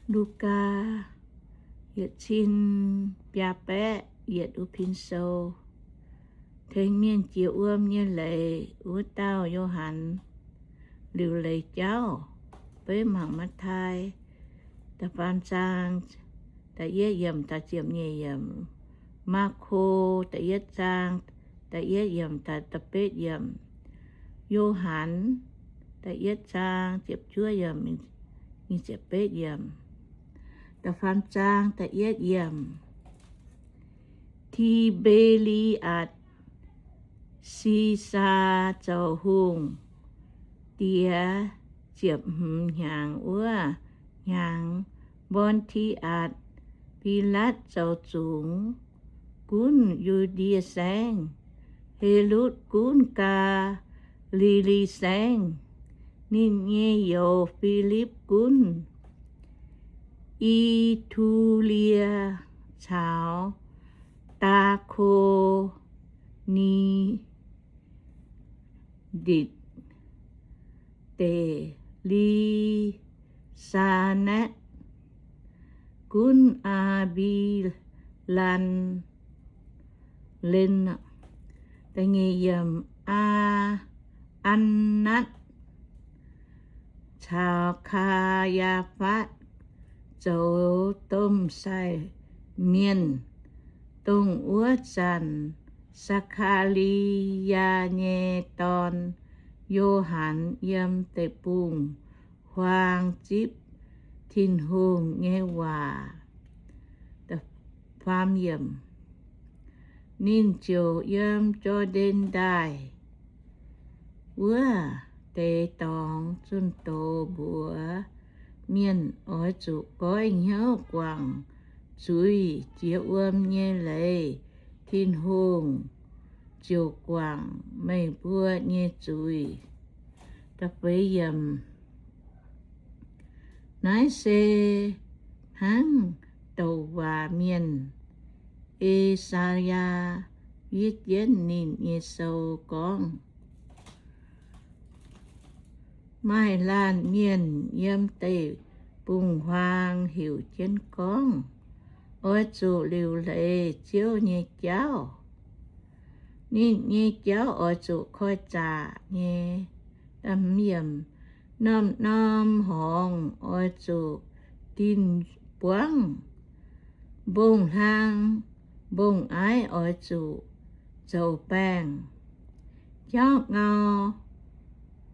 Lugaa yietc cin biaa baeqv yietc uv pin sou. Tengx mienh jiex wuom nyei leiz wuov dauh Yo^han liuc leiz jauv. Beiv mangc Matv^taai da'faam zaang da'yietv yiemc taux ziepc nyeic yiemc, Maako da'yietv zaang da'yietv yiemc taux da'betv yiemc, Yo^han da'yietv zaang ziepc juov yiemc, nyic ziepc betv yiemc. Da'faam zaang da'yietv yiemc. Ti^mbe^li^atc Sisaa zoux hungh diex ziepc hmz hnyangx wuov hnyangx, Mbon^ti^atc Bilatv zoux zungx gunv Yu^ndie Saengv, Helotv gunv Gaa^li^li Saengv, ninh nyei youz Filipv gunv I^tu^lie caux Daa^ko^ni^nditc Deic, Li^saa^naeqv gunv Aa^mbi^lan^len, Aa^natv caux Kaa^yaa^fatv zoux domh sai mienh. Dongh wuov zanc Saa^kaa^li^yaa nyei dorn, Yo^han, yiem deic-bung-huaang zipv Tin-Hungh nyei waac. Ninh ziouc yiem Jor^ndaen Ndaaih wuov deix dorngx zunh doz mbuox mienh oix zuqc goiv hnyouv guangc zuiz jiex wuom nyei leiz, Tin-Hungh ziouc guangc meih mbuo nyei zuiz. Naaiv se hnangv douc waac mienh E^saa^yaa fiev jienv ninh nyei sou gorngv, maaih laanh mienh yiem deic-bung-huaang heuc jienv gorngv, oix zuqc liuc leiz Ziouv nyei jauv. Ninh nyei jauv oix zuqc koiv-zaqc nyei. Norm-norm horngz oix zuqc dinh buangv. Mbong-hlang mbong-aiv oix zuqc zoux baengh. Jauv ngau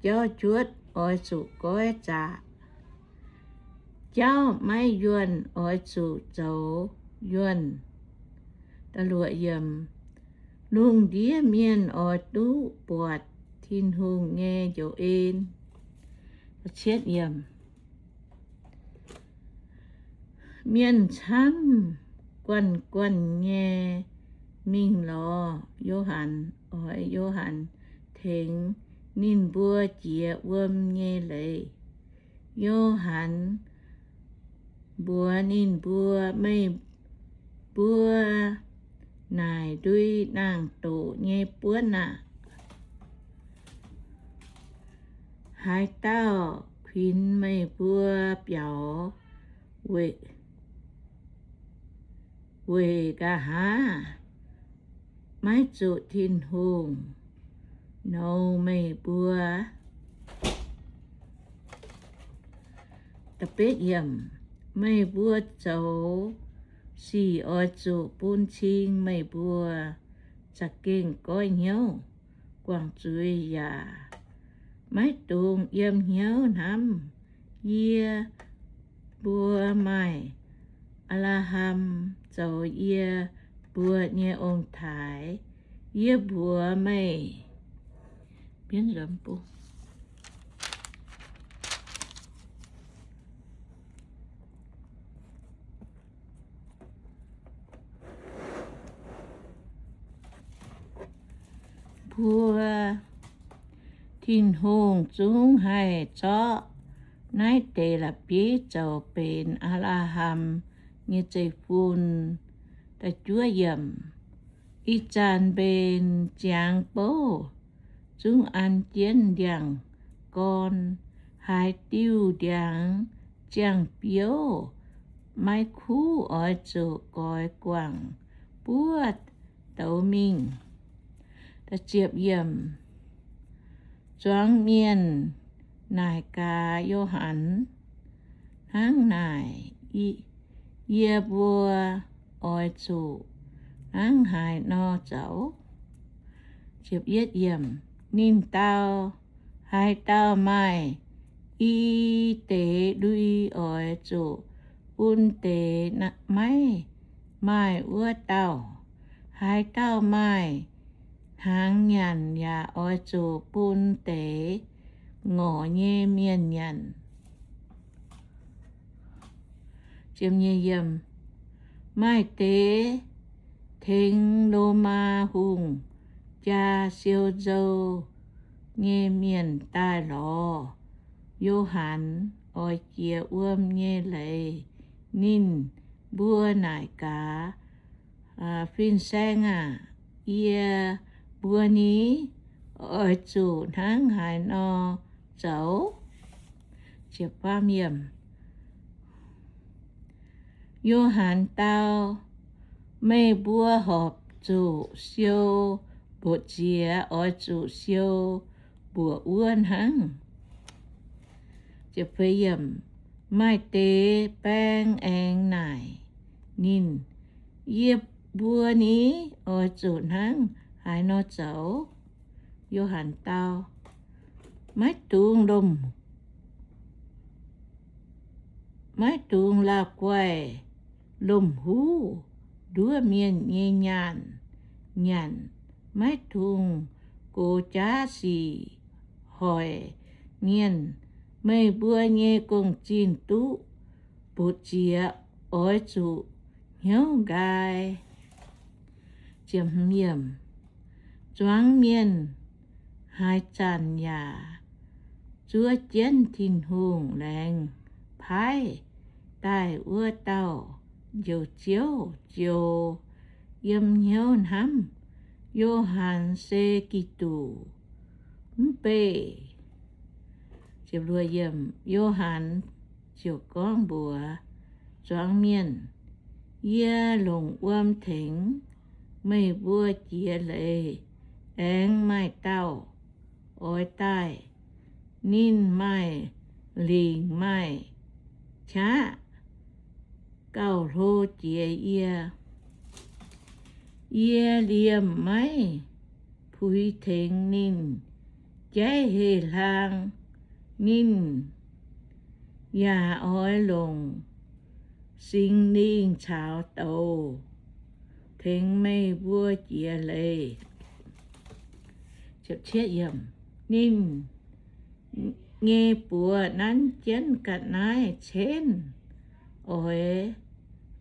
jauv juotv oix zuqc goiv zaqc. Jauv maiv yuonh oix zuqc zoux yuonh. Lungh ndiev mienh oix duqv buatc Tin-Hungh nyei njoux en. Mienh camv guanh guanh nyei mingh lorz Yo^han, oix Yo^han tengx ninh mbuo jiex wuom nyei leiz. Yo^han mbuox ninh mbuo, meih mbuo naaic ndui naang-doqc nyei buonv aqv. Haaix dauh kuinx meih mbuo biaux weic nqa'haav maiv zuqc Tin-Hungh nouz meih mbuo. Meih mbuo zoux sic oix zuqc bun cing meih mbuo za'gengh goiv hnyouv guangc zuiz yaac maiv dungx yiem hnyouv hnamv, yie mbuo maaih Apc^laa^ham zoux yie mbuo nyei ong-taaix. Yie mbuox meih, mbuo Tin-Hungh zungv haih zorqv naaiv deix la'bieiv zoux benx Apc^laa^ham nyei zeiv-fun. Ih zanc mbenc ziangx bouv zungv an jienv ndiangx-gorn. Haaix diuh ndiangx ziangh biouv, maiv kuv oix zuqc goix guangc buov douz mingh. Zuangx mienh naaic gaax Yo^han hnangv naaic, Yie mbuo oix zuqc hnangv haaix nor zoux? Ninh dau, Haaix dauh maaih i deix lui oix zuqc bun deix maiv maaih wuov dauh. Haaix dauh maaih hnaangx nyanc yaac oix zuqc bun deix ngorc nyei mienh nyanc. Maaih deix tengx Lomaa hungh jaa siou nzou nyei mienh daaih lorz Yo^han oix jiex wuom nyei leiz. Ninh mbuo naaic gaax, Fin-Saeng aah! Yie mbuo ni oix zuqc hnangv haaix nor zoux? Yo^han dau, Meih mbuo horpc zuqc siou mbuoqc ziex oix zuqc siou mbuoqc wuov hnangv. Maaih deix baeng aengx naaic ninh, Yie mbuo ni oix zuqc hnangv haaix nor zoux? Yo^han dau, Maiv dungx lomh, maiv dungx la'guaih lomh huv nduov mienh nyei nyaanh nyanc, maiv dungx gox jaav sic hoic mienh. Meih mbuo nyei gong-zinh duqv mbuoqc ziex oix zuqc hnyouv nqaai. Zuangx mienh haaix zanc yaac zuov jienv Tin-Hungh laengz paaiv daaih wuov dauh Njoux Ziouv ziouc yiem hnyouv hnamv, Yo^han se Giduc mv bei. Yo^han ziouc gorngv mbuox zuangx mienh, Yie longc wuom tengx meih mbuo jiex leiz. Aengx maaih dauh oix daaih. Ninh maaih lingc maaih qaqv gauh hlo jiex yie. Yie liemh maiv puix tengx ninh jaiv heh hlang. Ninh yaac oix longc Singx Lingh caux douz tengx meih mbuo jiex leiz. Ninh nyei buoz nanv jienv ga'naaiv cenv, oix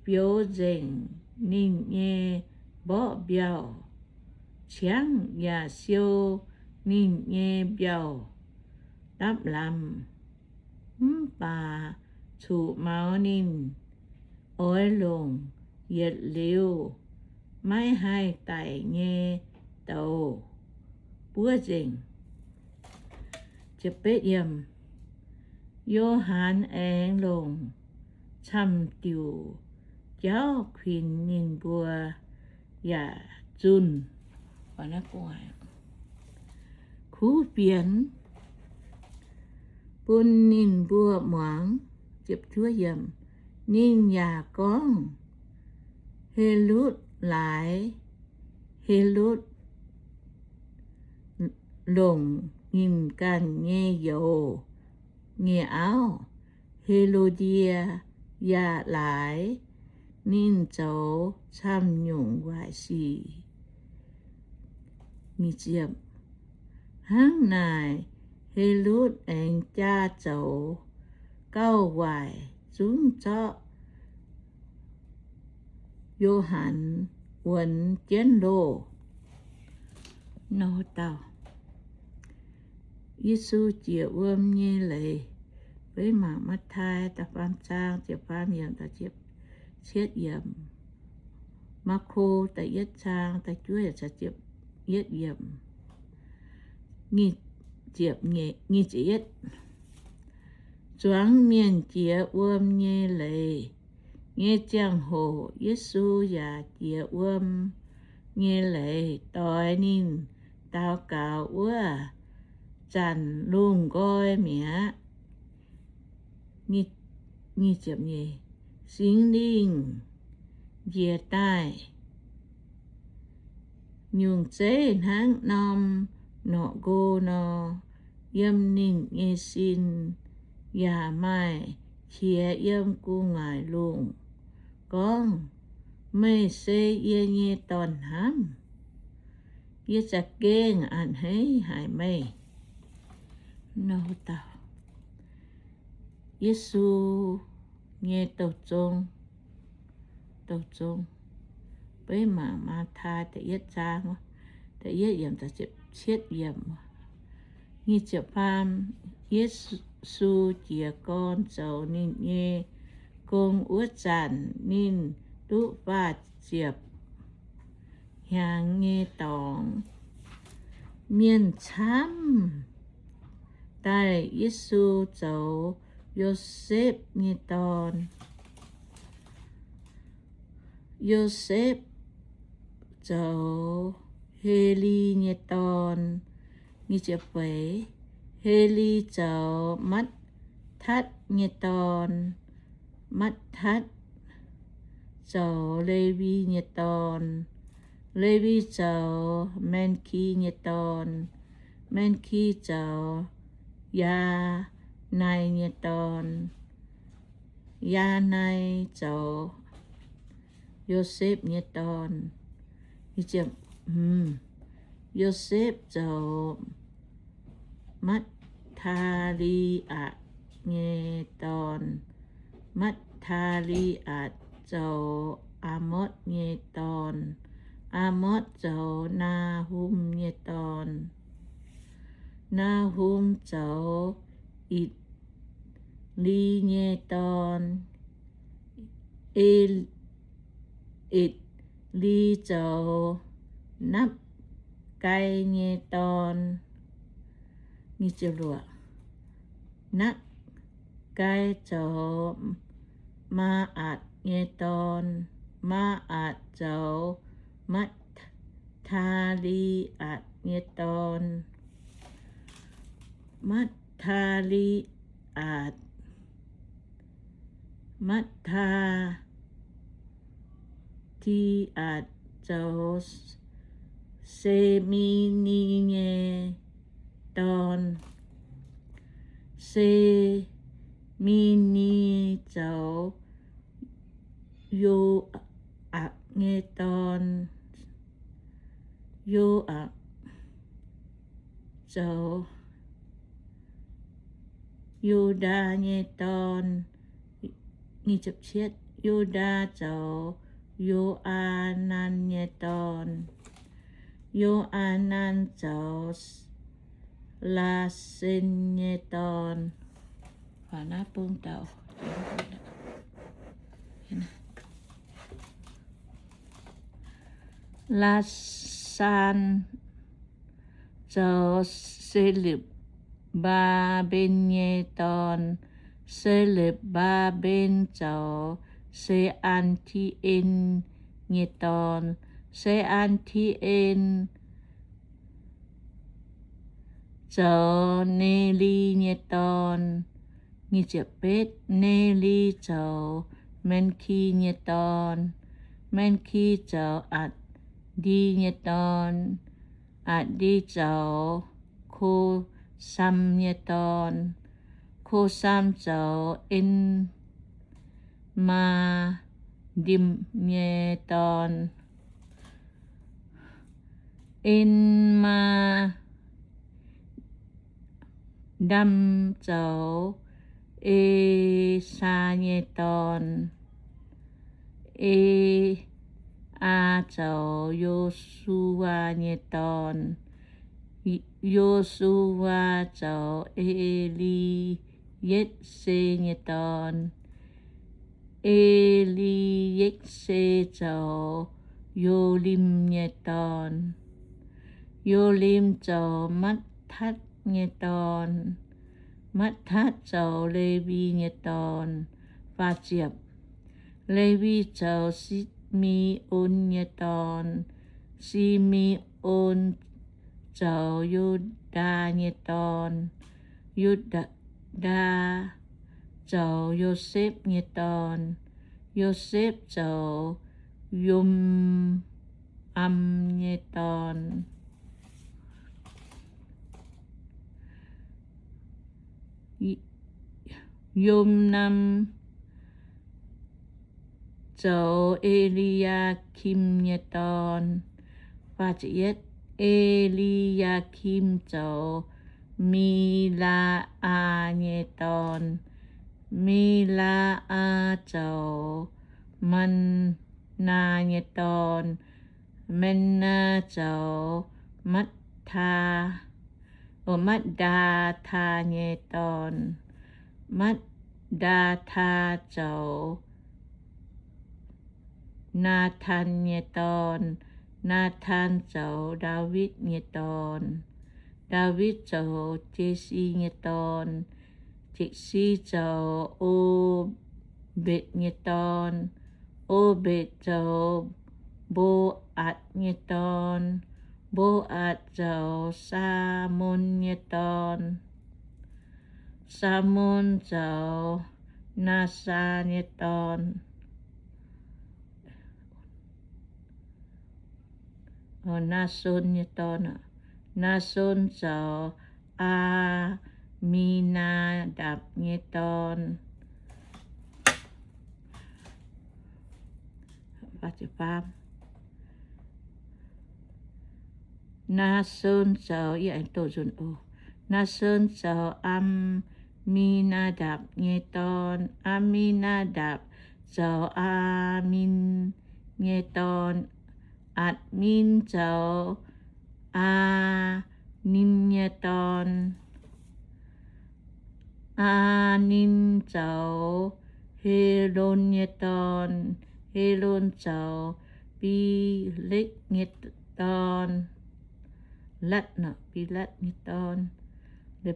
fioux nzengc ninh nyei mborqv mbiauh ciangv yaac siou ninh nyei mbiauh dapv lamz. Mv baac cuqv-maux ninh oix longc yietc liuz maiv haih daic nyei douz buov nzengc. Yo^han aengx longc camv-diuc jauv kuinx ninh mbuo yaac zunh kuv fienx bun ninh mbuo muangx. Ninh yaac gorngv, Helotv laaix, Helotv longc ninh ganh nyei youz nyei auv, Helodie, yaac laaix. Ninh zoux camv-nyungc waaic sic. Hnangv naaic, Helotv aengx jaa zoux gauh waaic zungv zorqv Yo^han wuonx jienv loh. Yesu jiex wuom nyei leiz. Feix mangc Matv^taai da'faam zaang ziepc faam yiemc, cietv yiemc, Maako da'yietv zaang da'juov yietv yiemc. Zuangx mienh jiex wuom nyei leiz. nyei ziangh hoc Yesu yaac jiex wuom nyei leiz doix ninh daux gaux wuov zanc lungh nqoi mi'aqv. Singx Lingh njiec daaih nyungc zeiv hnangv norm norqc nqo nor, yiem ninh nyei sin yaac maaih qiex yiem gu'nguaaic lungh gorngv, Meih se yie nyei Dorn-hnamv. Yie za'gengh a'hneiv haic meih. Yesu nyei douh zong, douh zong. Beiv mangc Maa^tai da'yietv zaang, da'yietv yiemc, cietv yiemc. Nyic ziepc faam. Yesu jiez gorn zoux ninh nyei gong wuov zanc, ninh duqv faah ziepc hnyangx nyei dorngx. Mienh camv daaih Yesu zoux Yosepv nyei dorn. Yosepv zoux Heli nyei dorn. Heli zoux Matv^tatv nyei dorn. Matv^tatv zoux Lewi nyei dorn. Lewi zoux Maengki nyei dorn. Maengki zoux Yaanai nyei dorn. Yaanai zoux Yosepv nyei dorn. Yosepv zoux Matv^taa^li^atc nyei dorn. Matv^taa^li^atc zoux Aamotv nyei dorn. Aamotv zoux Naahum nyei dorn. Naahum zoux Itc^li nyei dorn. E, Itc^li zoux Napv^gai nyei dorn. Napv^gai zoux Maa^atc nyei dorn. Maa^atc zoux Matv^taa^li^atc nyei dorn. Matv^taa^li^atc, Matv^taa^li^atc zoux Se^mi^ni nyei dorn. Se^mi^ni zoux Yo^aakc nyei dorn. Yo^aakc zoux Yu^ndaa nyei dorn. Yu^ndaa zoux Yo^aa^nan nyei dorn. Yo^aa^nan zoux Laasen nyei dorn. Laasan zoux Se^lu^mbaa^mben nyei dorn. Se^lu^mbaa^mben zoux Se^an^ti^en nyei dorn. Se^an^ti^en zoux Ne^li nyei dorn. Ne^li zoux Maanki nyei dorn. Maanki zoux Atc^ndi nyei dorn. Atc^ndi zoux Ko^sam nyei dorn. Ko^sam zoux En^maa^ndim nyei dorn. En^maa^ndam zoux Esaa nyei dorn. Esaa zoux Yo^su^waa nyei dorn. Yo^su^waa zoux E^li^yetv^se nyei dorn. E^li^yetv^se zoux Yo^lim nyei dorn. Yo^lim zoux Matv^tatv nyei dorn. Matv^tatv zoux Lewi nyei dorn. Faah ziepc. Lewi zoux Si^me^on nyei dorn. Si^me^on zoux Yu^ndaa nyei dorn. Yu^ndaa zoux Yosepv nyei dorn. Yosepv zoux Yim^am nyei dorn. Yim^am zoux E^li^yaa^kim nyei dorn. E^li^yaa^kim zoux Mi^laa^aa nyei dorn. Mi^laa^aa zoux Man^naa nyei dorn. Man^naa zoux Matv^taa, Matv^ndaa^taa nyei dorn. Matv^ndaa^taa zoux Naatan nyei dorn. Naatan zoux Ndaawitv nyei dorn. Ndaawitv zoux Jesi nyei dorn. Jesi zoux O^mbetc nyei dorn. O^mbetc zoux Mbo^aatc nyei dorn. Mbo^aatc zoux Saalon nyei dorn. Saalon zoux Naasaa nyei dorn. Naason nyei dorn. Naason zoux Aa^mi^naa^ndapc nyei dorn. Naason zoux, Naason zoux Am^mi^naa^ndapc nyei dorn. Am^mi^naa^ndapc zoux Aa^min nyei dorn. Aa^min zoux Aa^nim nyei dorn. Aa^nim zoux Helon nyei dorn. Helon zoux Biletv nyei dorn. Latv, Bilatv nyei dorn.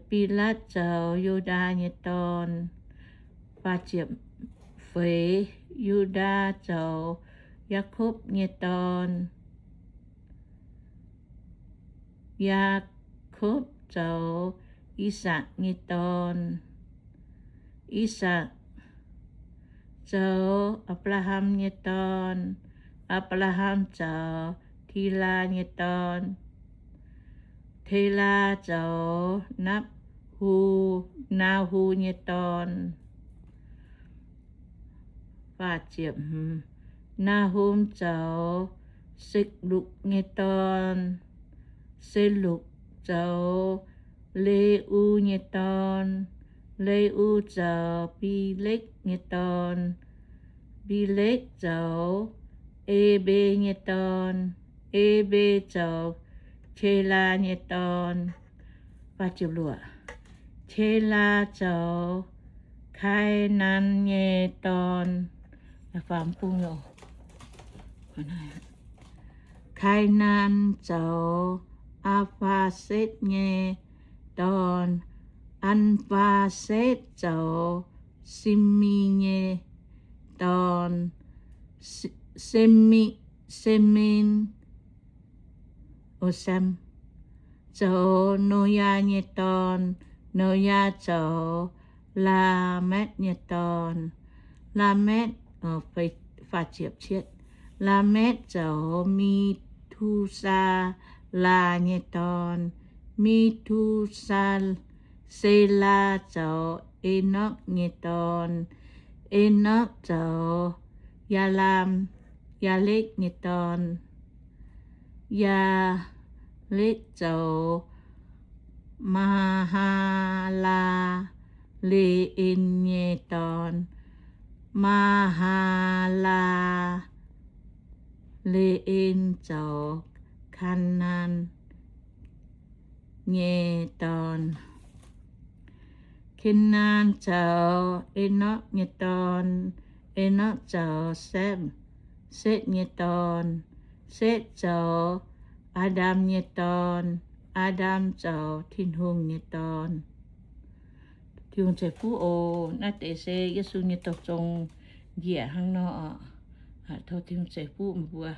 Bilatv zoux Yu^ndaa nyei dorn. Feix, Yu^ndaa zoux Yaakopv nyei dorn. Yaakopv zoux I^sakc nyei dorn. I^sakc zoux Apc^laa^ham nyei dorn. Apc^laa^ham zoux Telaa nyei dorn. Telaa zoux Napv^hu, Naahu nyei dorn. Naahu zoux Se^lukc nyei dorn. Se^lukc zoux Le^u nyei dorn. Le^u zoux Biletv nyei dorn. Biletv zoux Eber nyei dorn. Eber zoux Telaa nyei dorn. Telaa zoux Kaainaan nyei dorn. Kaainaan zoux Aa^faasetv nyei dorn. Aa^faasetv zoux Simi nyei dorn. Simi, Simin zoux Noyaa nyei dorn. Noyaa zoux Laametv nyei dorn. Laametv, Laametv zoux Mi^tu^saa^laa nyei dorn. Mi^tu^saa, Selaa zoux Enokv nyei dorn. Enokv zoux Yaalaam, Yaalekv nyei dorn. Yaalekv zoux Maahalaa^le^en nyei dorn. Maahalaa^le^en zoux Kaainaan nyei dorn. Kaainaan zoux Enokv nyei dorn. Enokv zoux Setv, Setv nyei dorn. Setv zoux Aa^ndam nyei dorn. Aa^ndam zoux Tin-Hungh nyei dorn. Tin-Hungh ceix fuqv oc. Naaiv deix se Yesu nyei dorh zong njiec hnangv nor oc. Tov Tin-Hungh ceix fuqv meih mbuo.